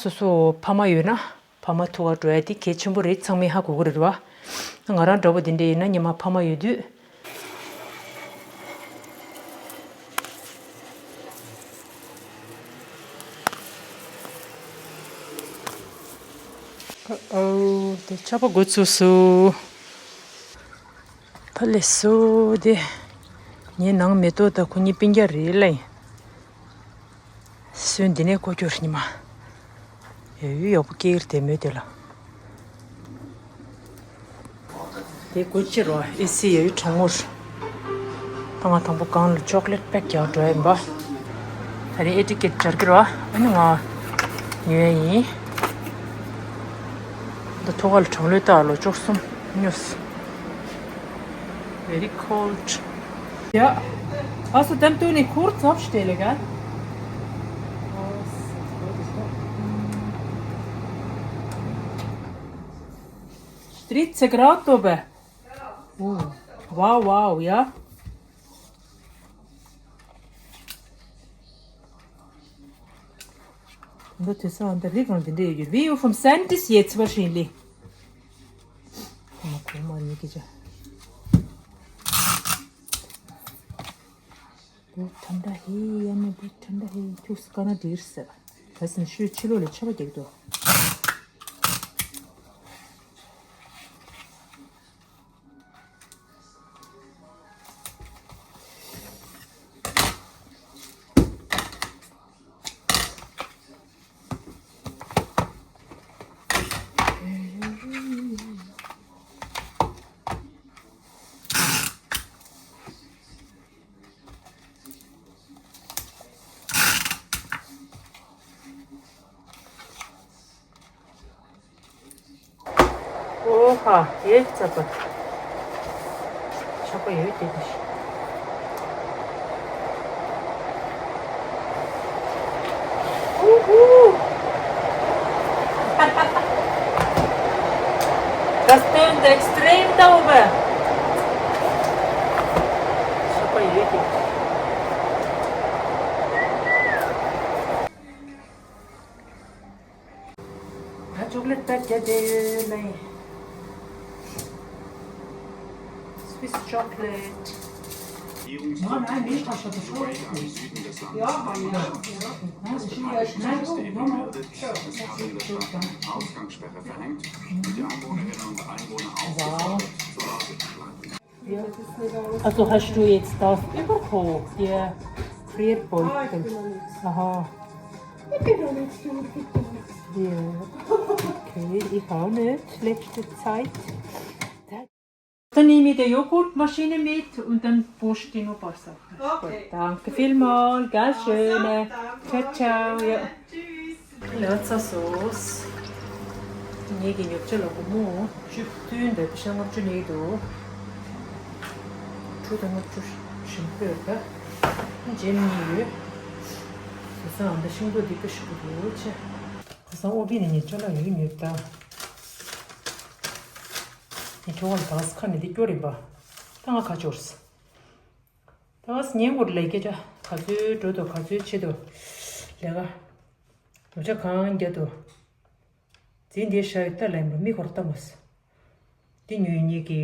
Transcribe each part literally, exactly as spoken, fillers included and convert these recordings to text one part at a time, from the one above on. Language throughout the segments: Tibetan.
སོ་སོ་ཕ་མ་ཡོད་ན་ཕ་མ་ཐུག་ག་འགྲོ་ཡ་དེ་གལ་ཆེན་པོ་རེད། ཚང་མས་ཧ་གོ་གི་རེད་བ། ང་རང་འདྲ་པོ་དེ་འདྲ་ཡིན་ན་ཉི་མ་ཕ་མ་ཡོད་དུས། ཨོ། དེ་ཆར་པ་འགོ་ཚུགས་སོང་། ཕ་ལེ་སོ་དེ། ངའི་ནང་མེ་ཏོག་དང་ཁོ་གཉིས་སྤུན་ཀྱག་རེད་ལ་ཡིན། སོན་འདི་ནས་བཀོལ་རྒྱུ་རེད་ཉི་མ། ཡ་ཡུ་ཡག་པོ་སྐྱེ་གི་རེད་དེ་མོད་དེ་ལ། དེ་སྒོ་ཕྱེ་རོགས། ཨེ་སི་ཡ་ཡུ་གྲང་མོ་རེད། ད་ང་དང་པོ་སྒང་ལ་ཅོག་ལེ་ཊི་པེག་རྒྱག་འགྲོ་ཡ་ཡིན་པ། ད་རིང་ཨེ་ཊི་ཀེ་ཊི་སྦྱར་གི་རོགས། ཨ་ནི་ང་ཉོ་ཡ་ཡིན། འདི་ཐོག་ཁ་ལ་གྲང་ལོས་བཏགས་ལོ་ཅོག་གསུམ་ཉོས། Very cold. Ja. Hast du dem du nicht kurz abstellen, gell? Dreizehn Grad oben. Oh. Wow, wow, ja. འདི་དུས་སང་འདི་རིགས་གང་འདི་འདྲ་ཡོད་རྒྱུ། View from Santis jetzt wahrscheinlich. ཁོ་མ་ཁོ་མ་ནི་གི་ཅ། बहुत ठंडा है, यहाँ में बहुत ठंडा है। ཁྱོད་སྐ་ན་འདིར་ཟེར། ད་སེམས་ཤུགས་ཕྱི་ལོགས་ལ་ཆར་པ་རྒྱག་འདུག་ཨོ་ཧ། ཡེ་ཙ་པ། ཆག་པ་ཡོད་དེ་དེ། ཨུ་ཧུ། Das tönt extrem da oben. ཆག་པ་ཡོད་དེ། ད་ཅོག་ལེ་ཊི་པེག་རྒྱག་བསྡད་ཡོད་ལེ། Swiss chocolate. Nein, nein, nicht Tasche, das ist ja, ja. Nein, das ist ja, nein, du, Mama. Das haben in der Stadt eine Ausgangssperre verhängt und die Einwohnerinnen und Einwohner aufgefordert, zu Hause zu bleiben. Also hast du jetzt das überhaupt, der Gefrierbeutel? Ah, ich bin noch nicht. Aha. Ich bin noch nicht durch. Ja. Okay, ich auch nicht, letzte Zeit. Dann nehme ich die Joghurtmaschine mit und dann poste ich noch ein paar Sachen. Okay. Gut, danke vielmals, gell, schöne. Ciao, ciao, ja. Tschüss. ལགས་ཚ་སོ། ངེད་ཀྱི་ཉོ་ཆ་ལ་སྒོར་མོ་བཅུ་བདུན་དང་པེ་ཤ་ལྔ་བཅུ་ནས་འདུག་དྲུག་དང་ལྔ་བཅུ་ཞིམ་པོ་ཡོད་ད། འཇེམ་གཉིས་ཡོད། དེང་སང་ཨ་མདའ་ཤིང་ཏོག་འདི་དཔེ་ཞིམ་པོ་འདུག་ཆེ། དེང་སང་ཨོ་བི་ནས་ངས་ཅ་ལག་ཡོད་ཉོས་ད། ངས་ཁྱོད་ལ་དྭགས་ཁ་ནས་འདི་སྐྱོར་ཡིན་པ། ད་ང་ཁ་སྐྱོར། ད་ངས་ངོར་ལས་སྐད་ཆ་ག་ཚོད་འགྲོ་འདུག་ག་ཚོད་ཆེ་འདུག་ལས་ཀ་བྱ་གང་རྒྱག་འདུག་འཛིན་འདི་ཤ་ཡོད་ལ་ཡིན་པ་མི་ཁོར་ལྟ་མོ། འདི་ཉོས་ཉེས་ཀྱི་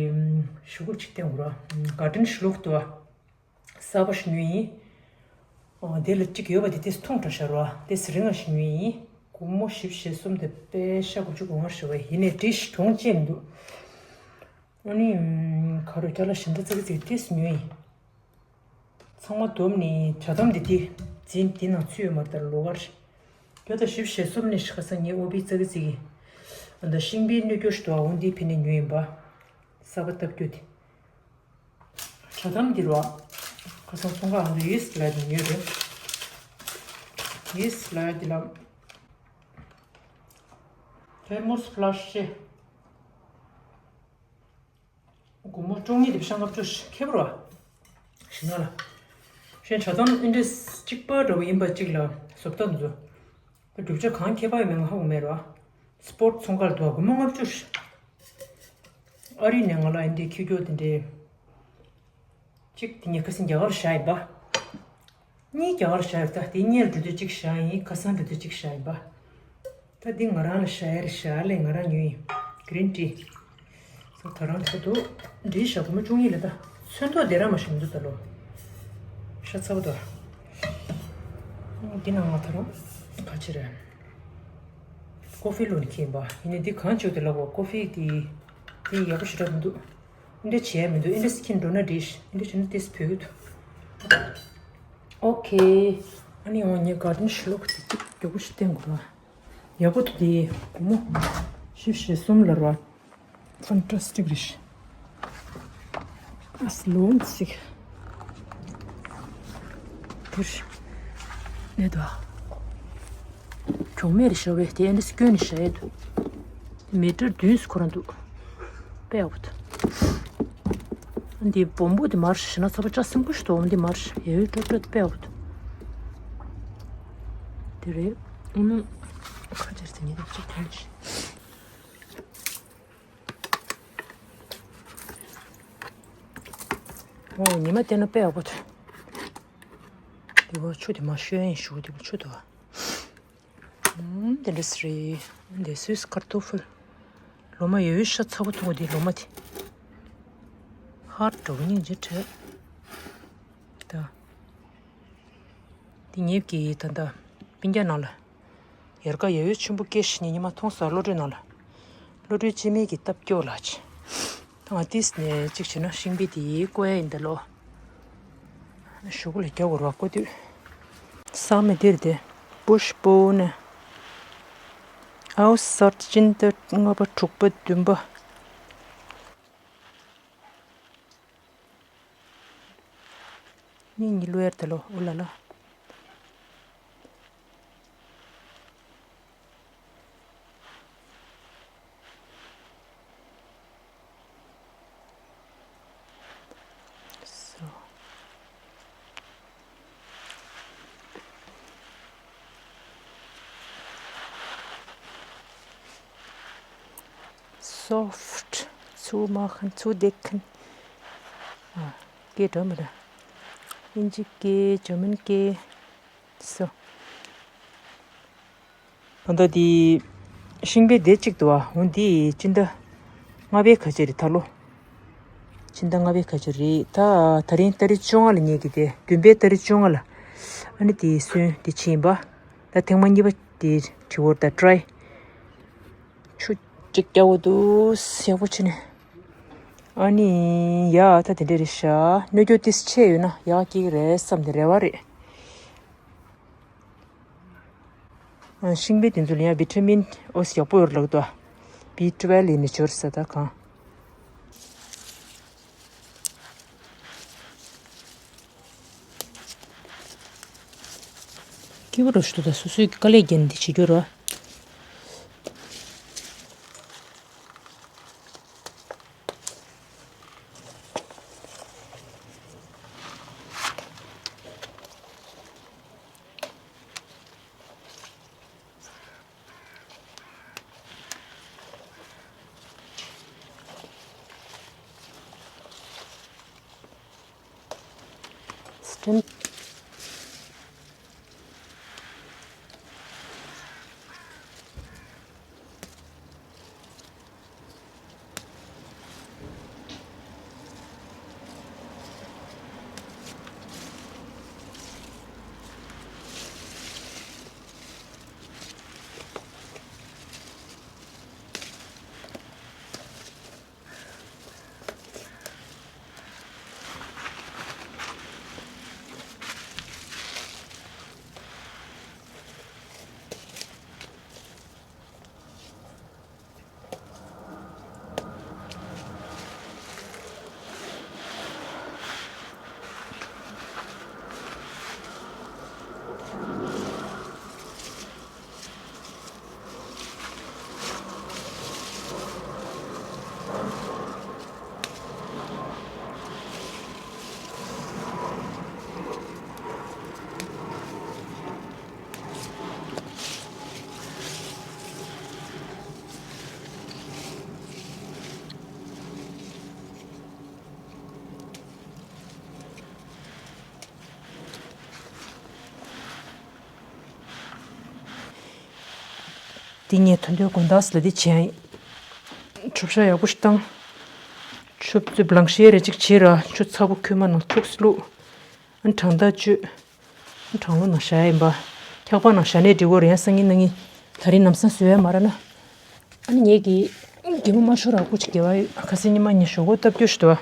ཞུ་གུར་ཅིག་བསྟན་འོ་ར། ག་དྲིན་ཞུ་ལུགས་འདུག་ཨ། གསར་པ་ཞིག་ཉོས་ཡིན། ཨོ་དེ་ལ་གཅིག་ཡོད་པ་དེ་དེ་ཐུང་དྲགས་ཤག་ར། དེ་རིང་ང་ཞིག་ཉོས་ཡིན། སྒོར་མོ་བཞི་བཅུ་ཞེ་གསུམ་དང་པེ་ཤ་དགུ་བཅུ་གོ་ལྔ་ཞུ་བ་ཡིན་ནས་བྲིས་གྲོང་ཅན་འདུག་ཨ་ནི། ག་རུ་རྒྱ་ལ་ཞིམ་ད་ཙག་ཙིག་ཏིས་ཉོས་ཡིན། ཚང་མ་བསྡོམས་ནས་བྱ་དམ་འདི་དེ་འཛིན་འདི་ནང་ཚུད་ཡོད་མ་རེད་ད་ལོ་གར། རྒྱ་ད་ཞིབ་ཞེ་སོམ་ནས་ཤ་ས་ངའི་ཨོ་བི་ཙག་ཙིག་གི། ད་ཤིང་པའི་སྣོད་སྐྱོར་ཞིག་འདུག་ཨ་འོ་འདི་ཕི་ནས་ཉོས་ཡིན་པ། ས་པ་བཏབ་རྒྱུ་དེ། བྱ་དམ་འདི་རུ་ཨ། ཁ་སང་སོང་ག་ཨ་འདི་ཡིས་ལ་དེ་ཉོས་རེད། ཡིས་ལ་དེ་ལ། ཐེར་མོ་སི་ཕ་ལ་ཤི་ཤེ། སྒོར་མོ་བཅུ་གཉིས་དེ་བཤང་ལྔ་བཅུ་ཁེ་བོར་བ། ཞིམ་ན་ལ། གཞན་བྱ་དམ་ཨིན་དྲེས་གཅིག་པ་འདྲ་བོ་ཡིན་པ་གཅིག་ལ་བཟོ་ལྟ་འདུག་ད་རྒྱུ་ཆ་གང་ཁྱད་པར་ཡོད་མེད་ང་ཧ་གོ་མེད་ར། སྤོར་ཚོང་ཁང་ལ་འདུག་སྒོར་མོ་ལྔ་བཅུ། ཨ་རི་ནས་ང་ལ་ཨིན་དྲེས་ཁྱི་སྐྱོ་དེ་འདྲས། གཅིག་དེ་ཉལ་ཁ་སང་རྒྱ་གར་བཞག་ཡིན་པ། གཉིས་རྒྱ་གར་བཞག་ཡོད་ད་དེ་གཉིས་ལ་འགྲོ་དུས་གཅིག་བཞག་ཡིན་ཁ་སང་འགྲོ་དུས་གཅིག་བཞག་ཡིན་པ། ད་འདི་ང་རང་ལ་བཞག་ཡ་རེད། ཞག་ལས་ང་རང་ཉོས་ཡིན། གི་རིན་ཊི། སོ་ད་རང་ཚོ་འདུག་འདིའི་ཞག་སྒོར་མོ་བཅུ་གཉིས་ལ། ད་ཚོན་མདོག་དེ་རང་མ་ཞིག་མི་འདུག་ད་ལོ། ཤ་ཚ་པོ་འདུག་འདི་ནང་ང་ད་རུང་ག་ཅི་རེད། ཀོ་ཧྥི་བླུགས་ནས་ཁྱེར་ཡིན་པ། ཡིན་ནའི་འདི་གང་བྱུང་དེ་ལབ་པ། ཀོ་ཧྥི་དེ་དེ་ཡག་པོ་ཞེ་དྲག་མི་འདུག་འདི་འདྲ་བྱས་མི་འདུག་འདི་འདྲ་ཁྱེར་འགྲོ་ན་འགྲིག་འདི་འདྲ་བྱས་ན་ཏོག་ཙམ་བུད་ཀྱི་འདུག་ཨོ་ཁེ། ཨ་ནི་འོ་ངས་གར་ཌེན་ཤི་ལོག་དེ་གཅིག་མགྱོགས་པོ་ཞིག་བསྟན་དགོས་ར། ཡག་པོ་འདུག་དེ་སྒོར་མོ་བཞི་བཅུ་ཞེ་གསུམ་ལ་ར། ཕན་ཊ་སི་ཊིག་རེད། ཨ་སི་ལོན་ཚིག་དེར་ནས་དོ། གྱོང་མེད་རེད་ཤག་པས། དེ་ཨེ་འདྲ་སྐྱོན་ནས་བཞག་ཡས་འདུག་མི་ཊར་བདུན་ཙམ་ཁོ་རང་འདུག་དཔེ་ཡག་པོ་འདུག་འདི་སྦོམ་པོ་འདི་མར་ཞེ་ན་ཚ་པོ་ལྕགས་སྲིན་པོ་ཞིག་འདུག་འདི་མར་ཡོད་ཡོད་ཀྲོད་ཀྲོད་དཔེ་ཡག་པོ་འདུག་དེ་རེད། ཨ་ནི་ཁ་ཆེར་དེ་ཉིད་དུ་གཅིག་ཐོན་ཞིག་འོ་ཉི་མ་བལྟས་ན་དཔེ་ཡག་པོ་འདུག་དེ་བ་ཆུ་དེ་མ་ཤོད་ཡིན་ཞུ། དེ་བ་ཆུ་དེ་བ། ཨུམ། དེ་འདྲ་སི་རེད། འདི་སུས་ཀར་ཏོ་ཕུལ། ལོ་མ་ཡོད་ཡོད་ཤ་ཚ་པོ་འདུག་འདི་ལོ་མ་དེ། ཧར་འགྲོ་གི་ཉིན་ཅི་འཕྲད། ད། འདི་ངེད་ཀྱིས་ད་ལྟ་སྤུན་ཀྱག་ནང་ལ་ཡལ་ག་ཡོད་ཡོད་ཆེན་པོ་སྐྱེས་ཤིང་ཉི་མ་མཐོང་ས་བློ་གྲོས་ནང་ལ། བློ་གྲོས་སྐྱེ་མེད་ཀྱི་སྟབས་སྐྱོ་ལ་ཆེ། ད་ང་ཏིས་ནས་གཅིག་བྱས་ན་ཤིང་པི་དེ་བཀོལ་ཡ་ཡིན་ད་ལོ། ཞུ་གུ་ལ་རྒྱག་དགོས་ར་བཀོལ་དུས། ས་མི་འདིར་དེ་བུ་ཤ་པོ་ནས་ཨའུ་སར་སྤྱི་ཟླ་ལྔ་པ་དྲུག་པ་བདུན་པ། ཉིན་གཉིས་ལོ་ཡར་དེ་ལོ་ཨོ་ལ་ལ། So. Soft. Zu machen, zudecken. ཨ། སྐད་འགྲོ་མི་འདུག་དབྱིན་ཇི་སྐད། ཇར་མན་སྐད། སོ། ད་ལྟ་འདི་ཤིང་པའི་སྡེ་གཅིག་འདུག་བ། འོ་འདི་སྤྱི་ཟླ་ལྔ་པའི་ཁ་ཤས་རེད་ད་ལོ། སྤྱི་ཟླ་ལྔ་པའི་ཁ་ཤས་རེད་ད། ད་རིང་ཏ་རིག་བཅོ་ལྔ་ལ་ཉལ་གི་དེ། བདུན་པའི་ཏ་རིག་བཅོ་ལྔ་ལ། ཨ་ནི་དེ་སོན་དེ་ཕྱིན་པ། ད་ཐེངས་མ་གཉིས་པ་དེ་དྲི་བོར་ད་ཀྲའི། ཆུ་གཅིག་རྒྱག་དགོས་འདུག་ཡག་པོ་བྱས་ནས། ཨ་ནི་ཡ་ད་དེ་འདྲས་རེད་ཤག་སྣོད་སྐྱོ་ཏིས་ཆེ་ཡོད་ན་ཡག་སྐྱེ་གི་རེད་བསམ་དེ་རེ་བ་རེད། ཤིང་པའི་དེ་ཚོ་ལ་ཡང་བི་ཊ་མིན་ཨོ་སི་ཡག་པོ་ཡོད་ལབ་འདུག་བི་ཊུ་ཝེལ་ཡིན་ནི་འབྱོར་ས་ད་གང་། སྐྱིད་པོ་རོ་ཞུ་ད་སོ་སོའི་དཀའ་ལས་བརྒྱབ་ནས་འདི་བྱེད་རྒྱུ་རོ། སྤྲིན། འདི་ངས་ཐོན་ཐོན་དགོན་བདག་ལ་འདི་བྱས་ཡིན། ཆུ་བཤལ་ཡག་པོ་ཞིག་བཏང་། ཆུ་ཚོད་བླངས་ཤེས་རེ་གཅིག་བྱས་ར་ཆུ་ཚ་པོ་ཁོལ་མ་ནང་ཐུགས་སུ་བླུགས། ཨ་ནི་གྲང་ཐག་གཅོད། ཨ་ནི་གྲང་ལོ་ནང་བཞག་ཡིན་པ། འཁྱག་པ་ནང་བཞག་ནས་འགྲིག་གོ་རེད། ཡང་སང་ཉིན་གནངས་ཉིན་ད་རིང་ལམ་སང་བཟོ་ཡ་མ་རག་ན། ཨ་ནི་ངས་ཀྱི་རྒན་མོ་མ་ཤོར་ར་སྐུ་ཅིག་དགེ་བ་ཡོད། ཁ་སང་ཉི་མ་ངས་ཞོག་ཁོག་བཏབ་རྒྱུ་ཞིག་འདུག་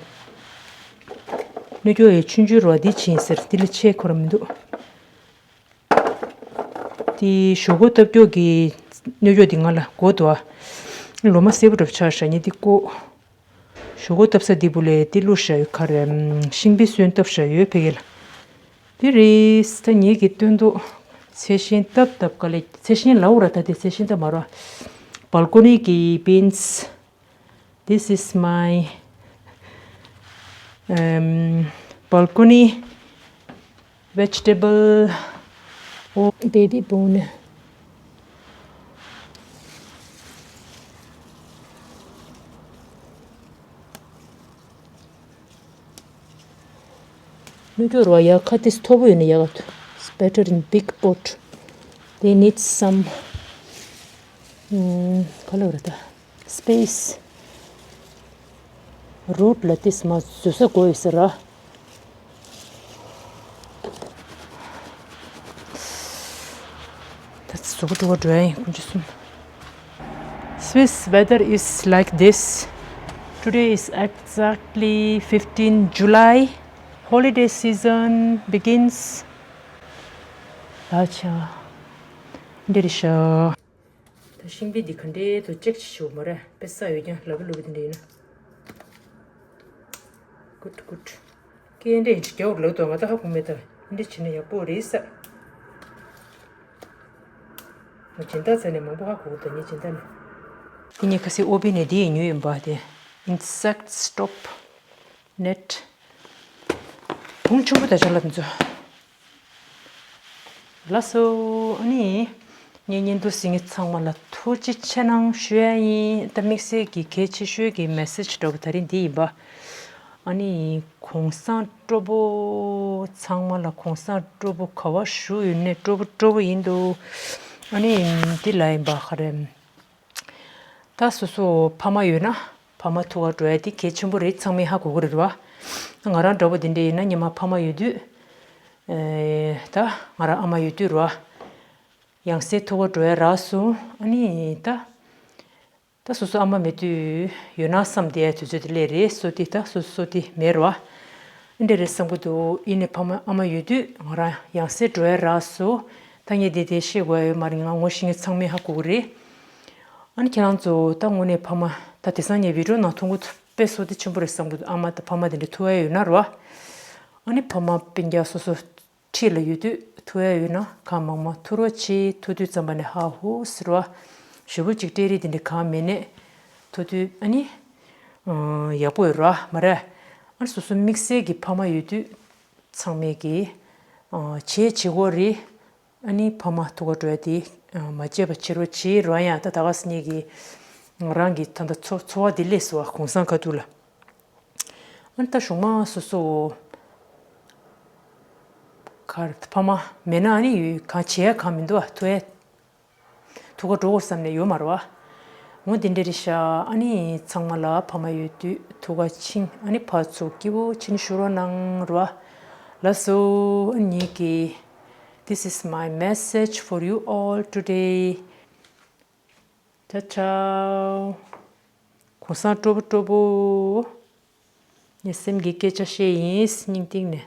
བ། སྣོད་སྐྱོག་ཡི་ཆུང་ཆུང་ར་འདི་ཕྱིན་ཟེར་འདི་ལ་ཆེ་ཁོ་ར་མི་འདུག་དེ་ཞོག་ཁོག་བཏབ་རྒྱུ་གི་སྣོད་སྐྱོག་འདི་ང་ལ་དགོས་འདུག་ཨ། ལོ་མ་སེར་པོ་འདྲ་པོ་ཆགས་ཤག་ངས་འདི་བཀོག་ཞོག་ཁོག་བཏབ་ས་འདི་བུ་ལས་འདི་བླུགས་བཞག་ཡོད། ག་རེ་ཤིང་པའི་སོན་བཏབ་བཞག་ཡོད་ཕ་གི་ལ། འདི་རེད། ད་ངེད་ཀྱི་སྟོན་ཐོག་ཚལ་ཞིང་བཏབ་བཏབ་ག་ལེ། ཚལ་ཞིང་ལའོ་ར་ད་དེ་ཚལ་ཞིང་ད་མ་རོ། Balcony གི་beans. This is my um, balcony vegetable. Oh, baby bone. སྣོད་སྐྱོག་ར་ཡ་ཁ་ཏིས་མཐོ་པོ་ཡོད་ན་ཡག་ག་ཐུ། It's better in big pot. They need some ཨུམ། ག་ལབ་ར་ད། Space. Root ལ་ཏིས་མ་བཟོ་ས་དགོས་ཡོད་ས་ར། ད་ཙི་གཟུགས་པོ་འགྲོ་བ་འགྲོ་ཡ་ཡིན་ཁོང་ཚོ་གསུམ། Swiss weather is like this. Today is exactly fifteen July. Holiday season begins. ད་ཆ། འདིར་ཤ། ད་ཤིང་པའི་འདི་ག་འདྲའི་དུ་ཅེག་ཅིག་ཞུ་མ་རེད། དཔེ་ས་ཡོད་ཀྱང་ལབ་ལུབ་འདི་འདྲ་ཡིན་ན། Good, good. ཀྱེ་འདྲ་ཡིན་ཅིག་རྒྱག་ལབ་དོ་ང་ད་ཧ་གོ་མེད་ད། འདི་བྱས་ན་ཡག་པོ་རེད་ས། ང་སྦྱིན་བདག་ཚ་ནས་མང་པོ་ཧ་གོ་གི་ད་ངའི་སྦྱིན་བདག་ནས། འདི་ངས་ཁ་སའི་ཨོ་བི་ནས་འདི་ཡིན་ཉོས་ཡིན་པ་དེ། Insect stop net. བུང་ཆེན་པོ་ད་ཆ་ལ་འདི་ཚོ། ལགས་སོ། ཨ་ནི། ངའི་བརྙན་ཐུང་གཟིགས་མཁན་ཚང་མ་ལ་ཐུགས་རྗེ་ཆེ་གནང་ཞུ་ཡ་ཡིན། ད་དམིགས་བསལ་གྱི་གལ་ཆེ་ཤོས་ཀྱི་མེ་སེ་ཇི་འདྲ་པོ་ད་རིང་འདི་ཡིན་པ། ཨ་ནི། གོང་སང་སྤྲོ་པོ། ཚང་མ་ལ་གོང་སང་སྤྲོ་པོ་ག་བ་བཞུགས་ཡོད་ནས་སྤྲོ་པོ་སྤྲོ་པོ་ཡིན་འདུག་ཨ་ནི། འདི་ལ་ཡིན་པ་ག་རེ། ད་སོ་སོ་ཕ་མ་ཡོད་ན་ཕ་མ་ཐུག་ག་འགྲོ་ཡ་དེ་གལ་ཆེན་པོ་རེད། ཚང་མས་ཧ་གོ་གི་རེད་བ། ང་རང་འདྲ་པོ་དེ་འདྲ་ཡིན་ན་སྔོན་མ་ཕ་མ་ཡོད་དུས། ཨེ། ད་ང་རང་ཨ་མ་ཡོད་དུས་རེད་བ། ཡང་སེ་ཐུག་ག་འགྲོ་ཡ་རག་སོང་། ཨ་ནི་ད། ད་སོ་སོ་ཨ་མ་མེད་དུས་ཡོད་ན་བསམ་བསྡད་ཡ་དུས་ཚོད་དེ་སླེབས་རེད། སོ་དེ་ད་སོ་སོ་དེ་མེད་རེད་བ། འདི་འདྲ་རེད་བསམ་གི་འདུག་ཡིན་ནའི་ཕ་མ་ཨ་མ་ཡོད་དུས་ང་རང་ཡང་སེ་འགྲོ་ཡ་རག་སོང་། ད་ངས་དེ་དེ་བཤད་དགོས་ཡ་ཡོད་མ་རེད། ང་ངོ་ཤེས་མཁན་ཚང་མས་ཧ་གོ་གི་རེད། ཨ་ནི་ཁྱེད་རང་ཚོ་ད་དངོས་གནས་ཕ་མ་ད་དེང་སང་ངས་བི་ཌི་ཡོ་ནང་མཐོང་གི་འདུག་དཔེ་བསོད་བདེ་ཆེན་པོ་རེད་བསམ་གི་འདུག་ཨ་མ་དང་ཕ་མ་དེ་འདྲ་ཐུག་ཡ་ཡོད་ན་རེད་བ། ཨ་ནི་ཕ་མ་སྤུན་ཀྱག་སོ་སོ་འཁྲིས་ལ་ཡོད་དུས་ཐུག་ཡ་ཡོད་ན་གང་མང་མང་ཐུག་རོགས་བྱེད། ཐུག་དུས་ཙམ་པ་ནས་ཧ་ཧུ་ཟེར་བ། ཞེ་པོ་ཅིག་སྤྲད་རེས་དེ་འདྲ་གང་མེད་ནས་ཐུག་དུས་ཨ་ནི། ཡག་པོ་ཡོད་ར་མ་རེད། ཨ་ནི་སོ་སོ་དམིགས་བསལ་གྱི་ཕ་མ་ཡོད་དུས་ཚང་མས་ཀྱི། བྱེད་བྱེད་དགོས་རེད། ཨ་ནི་ཕ་མ་ཐུག་ག་འགྲོ་ཡ་དེ་མ་བརྗེད་པ་བྱེད་རོགས་བྱེད་རོགས། ཡང་ད་ད་ག་སེ་ངེད་ཀྱི་ང་རང་གི་ད་ལྟ་འཚོ་འཚོ་བ་འདི་སླེབས་སོང་བ་གོང་སང་ཁ་ཐུག་ལ། ཨ་ནི་ད་གཞུག་མ་སོ་སོ་ག་རེ་ཕ་མ་མེད་ན་ཨ་ནི་ཡོད་གང་བྱེད་ཡ་གང་མི་འདུག་ཨ། ཐུག་ཡ་ཐུག་ག་འགྲོ་དགོས་བསམ་ནས་ཡོད་མ་རེད་བ། འོ་དེ་འདྲ་རེད་ཤག་ཨ་ནི་ཚང་མ་ལ་ཕ་མ་ཡོད་དུས་ཐུག་ག་ཕྱིན། ཨ་ནི་ཕར་ཚུར་སྐྱིད་པོ་བྱས་ནས་བཞུགས་རོགས་གནང་རོགས། ལགས་སོ། ཨ་ནི་ངེད་ཀྱི། This is my message for you all today. Ciao, ciao. གོང་སང་སྤྲོ་པོ་སྤྲོ་པོ། ངས་སེམས་ཀྱི་སྐད་ཆ་བཤད་ཡིན་སྙིང་གཏིང་ནས།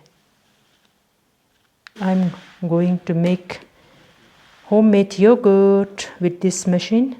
I'm going to make homemade yogurt with this machine.